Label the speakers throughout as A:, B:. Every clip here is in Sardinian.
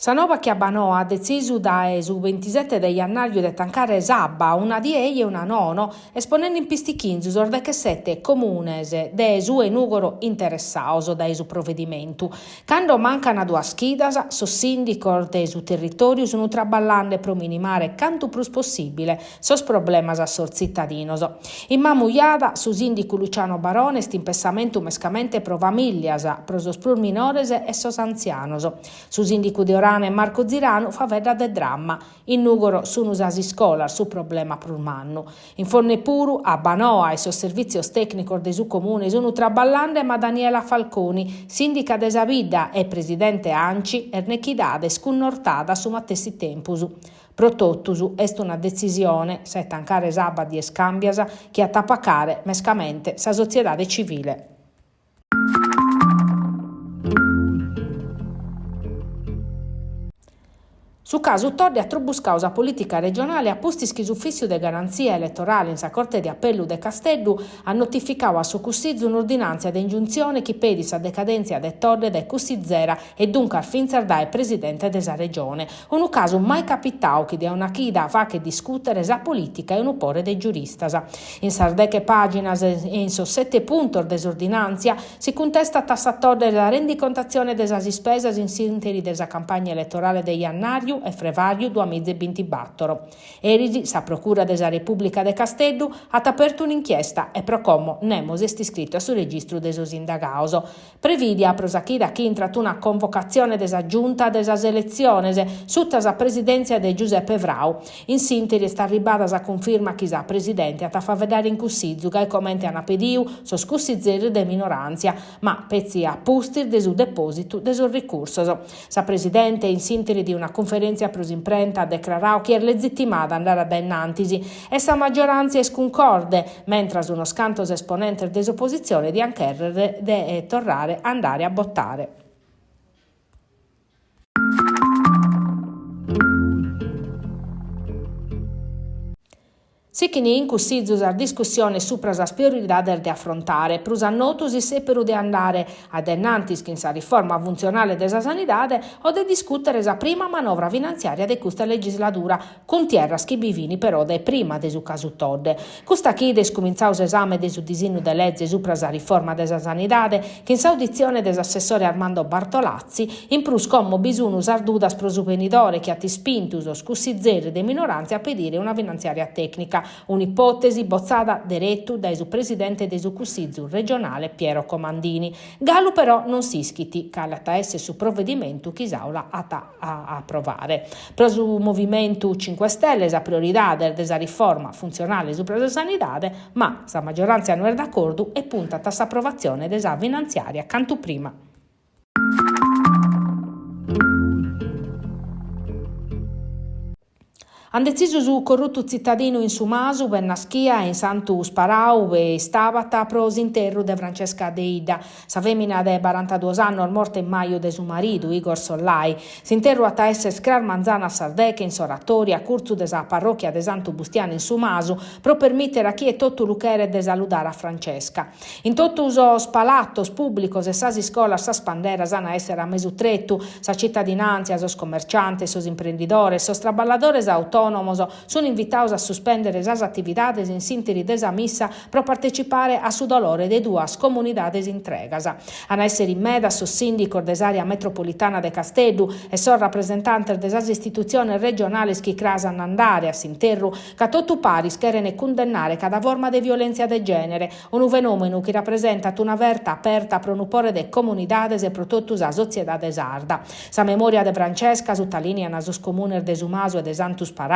A: Sa nova chi Abbanoa at detzisu dae su bintisete de jannàriu de tancare s'abba una die eja e una nono, est ponende in pistichinzu sos dechesete comunes de su 'e Nùgoro interessados dae su provedimentu. Cando mancan duas chidas, sos sìndicos de su territòriu sunt traballende pro minimare cantu prus possìbile sos problemas a sos tzitadinos. In Mamujada, su sìndicu Luciano Barone est in pessamentu mescamente pro famìllias, pro sos prus minores e sos antzianos. Su sìndicu de Orane Marco Ziranu faeddat de dramma. In Nùgoro sunt sas iscolas su problema prus mannu. In Fonne puru, Abbanoa e sos servìtzios tècnicos de su Comune sunt traballende ma Daniela Falconi, sìndica de sa bidda e presidente Anci, est nechidada e iscunnortada a su matessi tempus. Pro totus est una detzisione, sa 'e tancare s'abba a dies càmbias, chi at a pacare mescamente sa sotziedade civile. Su casu Todde at trobuscadu sa polìtica regionale a pustis chi s'Ufìtziu de Garantzia Eletorale in sa Corte de Apellu de Casteddu at notificadu a su Cussizu un'ordinàntzia de ingiuntzione chi pedit sa decadèntzia de Todde dae cussizera e duncas fintzas dae presidente de sa Regione. Unu casu mai capitadu chi dae una chida faghet discùtere sa polìtica e unu pore de giuristas. In sas deche pàginas e in sos sete puntos de s'ordinàntzia si cuntestat a sa Todde sa rendicontatzione de sas ispesas in s'ìnteri de sa campagna eletorale de jannàriu e frevàriu duamiza e bintibàtoro. Eris sa Procura de sa Repùblica de Casteddu at apertu un'inchiesta e pro como nemos est iscritu a su registru de sos indagados. Prevìdia pro sa chida chi intrat una convocatzione de sa Giunta de sas eletziones, suta sa presidèntzia de Giuseppe Frau. In s'ìnteri est arribbada sa cunfirma chi sa presidente at a faeddare in Cussizu, gai comente ant pediu sos cussizeris de minoràntzia, ma petzi a pustis de su depòsitu de sos ricursos. Sa presidente, in s'ìnteri de una cunferèntzia pro s'imprenta, at decraradu chi est lezitimada a andare a dae innantis e sa maggioràntzia est cuncorde, mentras unos cantos esponentes de s'opositzione diant chèrrere de torrare a andare a botare. Sichin in Cussizu sas discussiones supra sas prioridades de afrontare, prus a notu s'issèperu de andare a dae innantis chin sa riforma funtzionale de sa sanidade o de discùtere sa prima manovra finantziària de custa legisladura, Cuntierras chi bi fin però dae prima de su casu Todde. Custa chida est cumintzadu s'esame de su disinnu de leze supra sa riforma de sa sanidade, chin s'auditzione de s'assessore Armando Bartolazzi, in prus como bi sun sas dudas pro su benidore chi ant ispintu sos cussizeris de minorantzia a pedire una finantziaria tecnica, un'ipotesi botzada deretu dae su presidente de su Cussizu regionale Piero Comandini. Galu però non s'ischit cale at a essere su provedimentu chi s'Aula at a a aprovare. Pro su Movimentu Cinque Stelle sa prioridade est de sa riforma funtzionale subra sa sanidade, ma sa maggioràntzia no est de acordu e puntat a s'aprovatzione de sa finantziària cantu prima. An detzisu su corrutu tzitadinu in Su Masu, ube est naschia, e in Santu Sparau, ube istabat, pro s'interru de Francesca Deidda, sa femina de barantaduos annos morta in maju dae su maridu, Igor Sollai. S'interru at a esser cras manzanu a sas deche in s'oratoriu a curtzu de sa parrocchia de Santu Bustianu in Su Masu, pro permìtere a chie totu lu cheret de saludare a Francesca. In totu sos palatos pùblicos e sas iscolas sas panderas an a èssere a mesu tretu. Sa citadinàntzia, sos commerciantes, sos imprendidores, sos traballadores autònomos sunt invitados a suspèndere sas atividades in s'ìnteri de sa missa pro partecipare a su dolore de duas comunidades intregas. An a èssere in medas sos sìndicos de s'àrea metropolitana de Casteddu e sos rapresentantes de sas istitutziones regionales chi cras an a andare a s'interru ca totu paris cherent cundennare cada forma de violèntzia de gènere, unu fenòmenu chi rapresentat una ferta aperta pro unu pore de comunidades e pro totu sa sotziedade sarda. Sa memòria de Francesca, sutalìnian sos comunes de Su Masu e de Santu Sparau,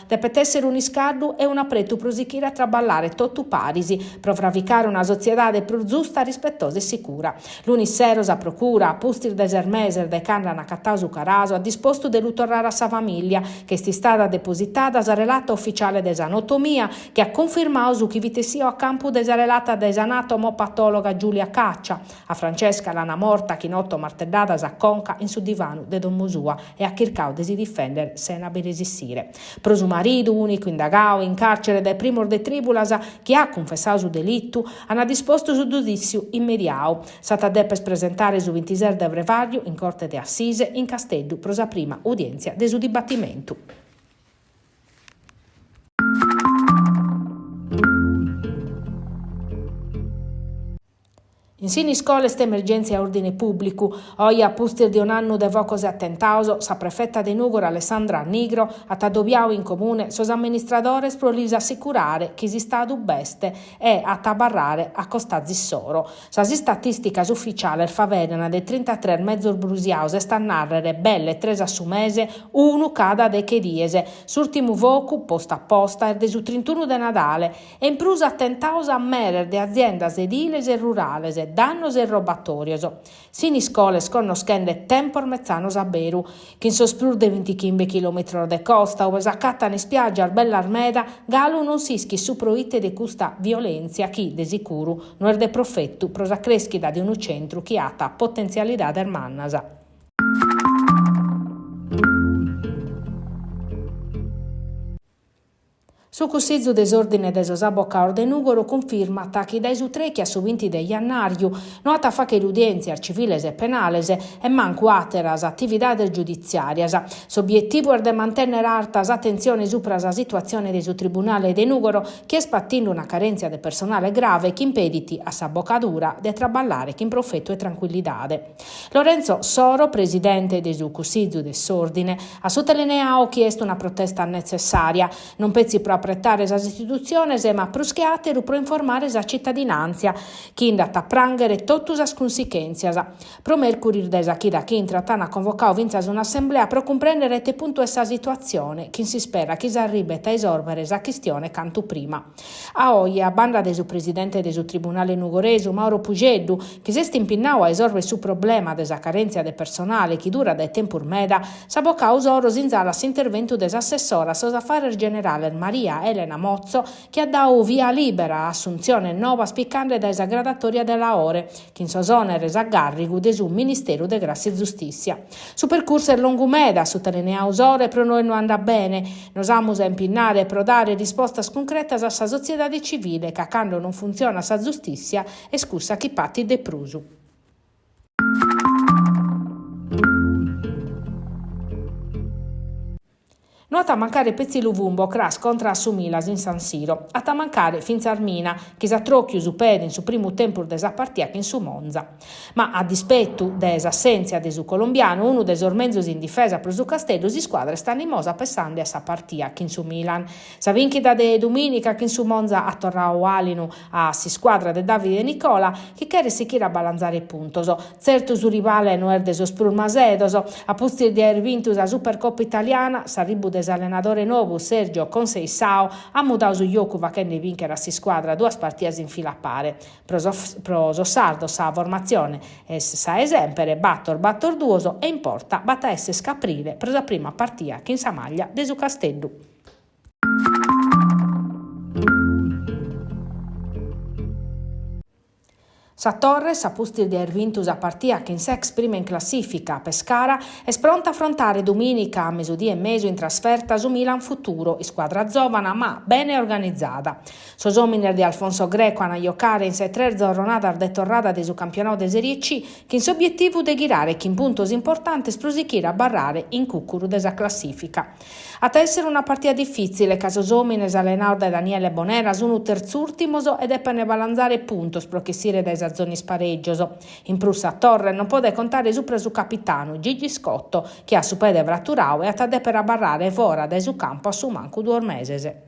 A: depet èssere un'iscaddu e un'apretu pro sichire a traballare totu paris pro fravicare una sotziedade prus zusta, rispetosa e sicura. Lunis sero sa Procura, a pustis de ses meses de cando an acatadu su carasu, at dispostu de lu torrare a sa famìllia, ch'est istada depositada sa relata uficiale de s'anatomia, chi at cunfirmadu su chi fit essiu a campu de sa relata de s'anatomopatòloga Giulia Caccia. A Francesca l'an morta chin oto marteddadas a conca in su divanu de domo sua e at chircadu de si difender sena bi resissire. Pro su maridu, ùnicu indagadu in càrcere dae primos de trìbulas, chi at cunfessadu su delitu, ant dispostu su giudìtziu immediadu. S'at a deper presentare su bintises de frevàriu in Corte de Assise in Casteddu pro sa prima udièntzia de su dibatimentu. In Siniscola est emergèntzia òrdine pùblicu. Oje, a pustis de un'annu de fogos e atentados, sa prefeta de Nùgoro Alessandra Nigro at adobiadu in Comune sos amministradores pro lis assicurare chi s'Istadu b'est e at a abarrare a costazu issoro. Sas istatìsticas ufitziales faeddan de trintatres mezos brusiados, est a nàrrere belle tres a su mese, unu cada deche dies. S'ùrtimu fogu, postu a posta, est de su trintunu de Nadale e in prus atentados a meres de aziendas ediles e rurales, dannos e irrobatòrios. Siniscola est connoschende tempos metzanos a beru, chin sos prus de bintichimbe chilòmetros de costa, ue s'acatan ispiàgias bellas meda, galu non s'ischit su proite de custa violèntzia chi, de sicuru, no est de profetu pro sa crèschida de unu centru chi at potentzialidades mannas. Su Cussizu de s'Òrdine de sos Abocados de Nùgoro cunfirmat chi dae su trèichi a su binti de jannàriu no at a fàghere udièntzias civiles e penales e mancu àteras atividades giuditziàrias. S'obietivu est de mantènnere arta s'atentzione supra sa situatzione de su Tribunale de Nùgoro chi est patinde una carèntzia de personale grave chi impedit a s'abocadura de traballare chin profetu e trancuillidade. Lorenzo Soro, presidente de su Cussizu de s'Òrdine, at sutalineadu chi est una protesta netzessària, non petzi pro apretare sas istitutziones, ma prus che àteru pro informare sa citadinàntzia, chi nd'at a prànghere totu sas cunsichèntzias. Pro mèrcuris de sa chida chi intrat ant convocadu fintzas un'assemblea pro cumprèndere a ite puntu est sa situatzione, chin s'ispera chi s'arribet a isòrbere sa chistione cantu prima. A oje, a banda de su presidente de su Tribunale nugoresu, Mauro Puxeddu, chi s'est impinnadu a isòrvere su problema de sa carèntzia de personale chi durat dae tempus meda, s'abocadu Soro sinzalat s'interventu de s'assessora a sos afares generales Maria Elena Motzo chi at dadu via lìbera a assuntziones novas picande dae sa gradatòria de laore, chin sos òneres a gàrrigu de su Ministeru de Gràssia e Zustìssia. Su percursu est longu meda, at sutalineadu Soro, e pro nois no andat bene. Nos amus a impinnare pro dare rispostas cuncretas a sa sotziedade civile ca cando non funtzionat sa zustìssia est cussa chi patit de prus. No at a mancare petzi Luvumbo cras contra a su Milas in San Siro. At a mancare fintzas Mina, chi s'at tròchiu su pede in su primu tempus de sa partia chin su Monza. Ma a dispetu de s'assèntzia de su colombianu, unu de sos menzus in difesa pro su Casteddu, s'iscuadra est animosa pessande a sa partia chin su Milan. Sa bìnchida de dumìnica chin su Monza at torradu àlinu a s'iscuadra de Davide Nicola, chi cheret sichire a balanzare puntos. Tzertu su rivale no est de sos prus masedos. A pustis de aer bintu sa Supercoppa italiana, s'arribu de s'allenadore nou Sergio Conceição at mudadu su jocu fachende bìnchere a s'iscuadra duas partias in fila a pare. Pro sos pro sos sardos sa formatzione est sa 'e sèmpere, bator bator duos e in porta b'at a èssere Caprile pro sa prima partia chin sa maglia de su Casteddu. Sa Torres, a pustis de aer bintu sa partia chin s'ex prima in classìfica, Pescara, est pronta a afrontare dumìnica a mesudie e mesu in trasferta su Milan Futuro, iscuadra zòvana ma bene organizada. Sos òmines de Alfonso Greco an a jocare in sa 'e tres zorronadas de torrada de su campionadu de Serie C chin s'obietivu de ghirare chin puntos importantes pro sichire a abarrare in cùcuru de sa classìfica. At a èssere una partia difìtzile ca sos òmines allenados dae Daniele Bonera sunt tertzùrtimos e depent balanzare puntos pro ch'essire dae sa zona isparègios. In prus sa Torres non podet contare supra su capitanu, Gigi Scotto, chi at su pede fraturadu e at a dèpere abarrare fora dae su campu a su mancu duos meses.